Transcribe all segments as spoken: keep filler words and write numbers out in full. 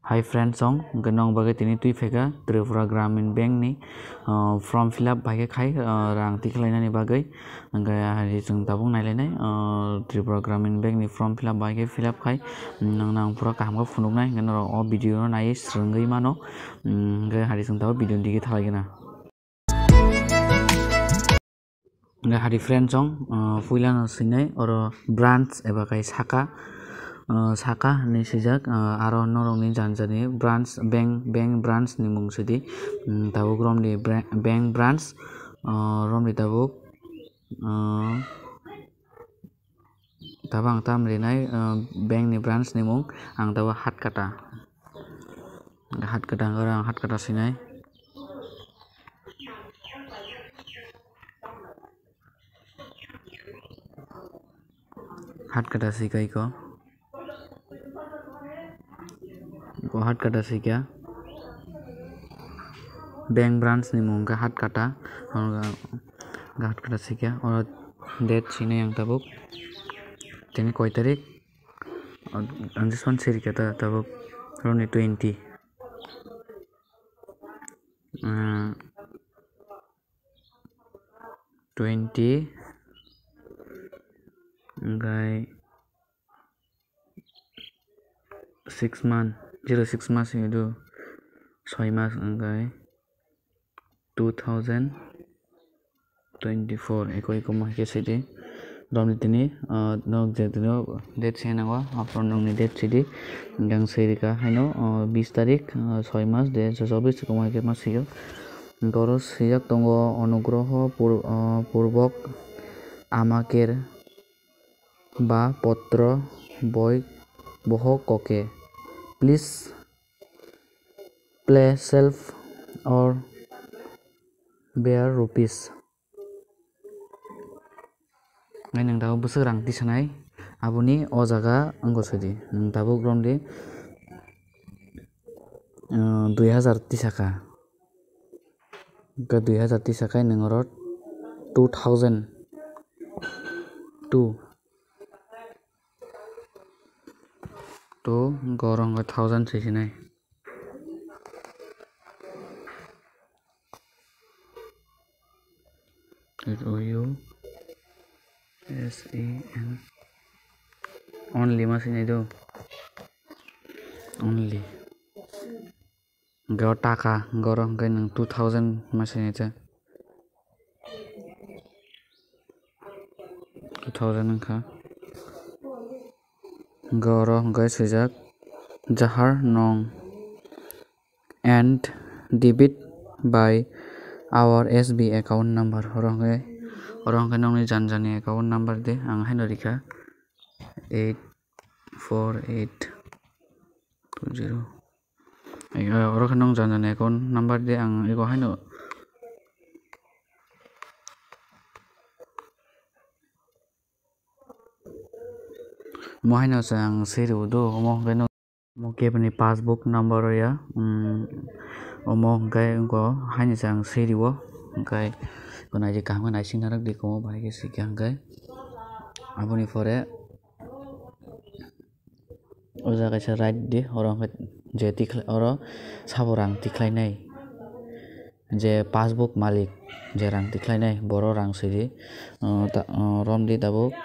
Hi friends, song hwnkhe nong bagwi tini twi phaikha Tripura Gramin Bank ni, ah, form fill up bai khe khai, ah, rang tikhlainani bagwi. Hwnkhe hari chwng tabuk nailainai, ah, Tripura Gramin Bank ni form fill up bai khe fill up khai. Nang, nang pura kaham khe phunuknai, hwnkhe norok o video no naiwi swrwngwi mano. Hwnkhe hari chwng tabuk video ni dige thalaigwna. Hwnkhe hari friend song, ah, puila no swinai oro branch eba kai saka, ah, saka hinwi swijak, ah, aro norokni jani jani branch, bank, bank branch ni mung swidi, hmm, tabuk romni bra-, bank branch, ah, romni tabuk, ah, tabuk ang tam rinai, ah, bank ni branch ni mung, ang tabuk Hatkata, Hatkata, oro ang Hatkata swinai. Hatkata sika iko. Iko Hatkata sika. Bank branch ni mung khe Hatkata. Hatkata sika. Oro date sinai ang tabuk. Tini koi tarik? Ang jisman sirika ta tabuk. Roni twenty. Ah, twenty, hwnkhe six month, zero six mas wngwi do, soi mas hwnkhe two thousand twenty-four, eko eko ma khe sidi. Romni tini, ah, nok je tini date se nango, aphuru nokni date sidi. Hwnkhe ang swi rikha haino, ah, bis tarik, ah, soi mas de, chobis eko ma khe ma sio. Hwnkhe oro swijak tongo, onugroho pur-, ah, purbok amaker ba potro boi boho koke. Please play self or bear rupees. Nai nang tabuk bwswk rang tisanai, aboni o jaga wngkha sidi. Nang tabuk romdi, ah, dui hazar tisaka. Hwnkhe dui hazar tisakai nang oro two thousand two. Two, hwnkhe oro hwnkhe thousand se sinai. H O U S E N. Only ma sinai do. Only. Hwnkhe o taka, hwnkhe oro hwnkhe nwng two thousand ma sinai ta. Two thousand wngkha. Hwnkhe oro hwnkhe swijak, Jahar nong and debit by our S B I account number. Oro hwnkhe, oro hwnkhe nokni jani jani account number de ang haino rikha, eight four eight two zero. Ai, ah, oro khe nong jani jani account number de ang ego haino. Omo haino se ang swi rw do, omo hwnkhe no, omo keboni passbook number ya, um, omo hwnkhe ego haino se ang swi rw o, hwnkhe naidi kaham khe naising narwk di, omo bahai khe swi kha hwnkhe aboni pore. O jaga kaisa right di, oro hwnkhe je tikhlai, oro sabo rang tikhlainai, je passbook malik je rang tikhlainai, boro rang sidi, ah, ta-, ah, romdi tabuk,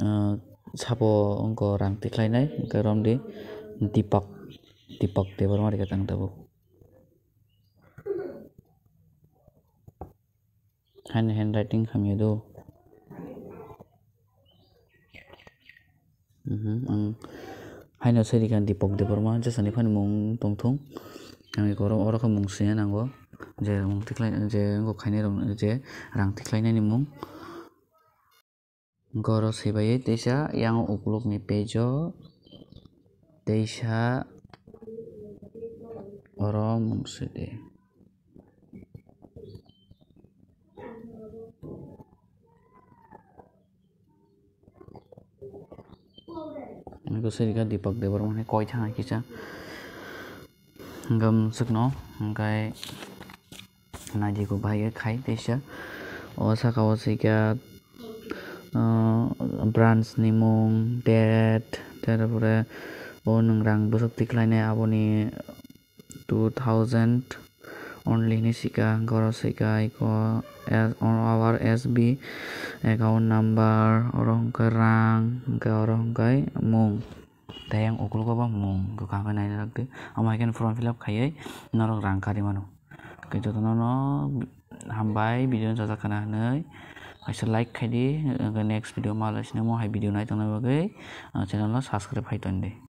ah, sabo wngkha rang tikhlainai, hwnkhe romdi Deepak, Deepak Debbarma rikha tang tabuk. Haino handwriting hamya do. Mhm, ang haino siri kha Deepak Debbarma, jesa ni phani mung tongthung. Ang eko oro, oro khe mung sina nango. Je mung tikhlai, je wngkha khainai rok, je rang tikhlainani mung. Hwnkhe oro swibai teisa yang ukulukni page o teisa oro mung sidi. Hwnkhe siri kha Deepak Debbarma hwnwi koi thangna kisa. Hwnkhe mwswkno hwnkhe naidi kok bahai khe khai teisa. O saka o swi kha, ah, branch ni mung, date, tarpore, O nwng rang bwswk tikhlainai aboni two thousand only hinwi sika, hwnkhe oro sika iko S, our S B account number, oro hwnkhe rang, hwnkhe oro hwnkhe mung. Tei ang uklogo bo mung kwkhwrang khe naina rwkdi. Amo hai kheno form fill up khaiwi norok rang karwi mano. Khe jotono no hambai video no chajak khana hinwi. Kaisa like khaidi, hwnkhe next video ma lai sini mo hai video nai tongna bagwi, ah, channel no subscribe khai tondi.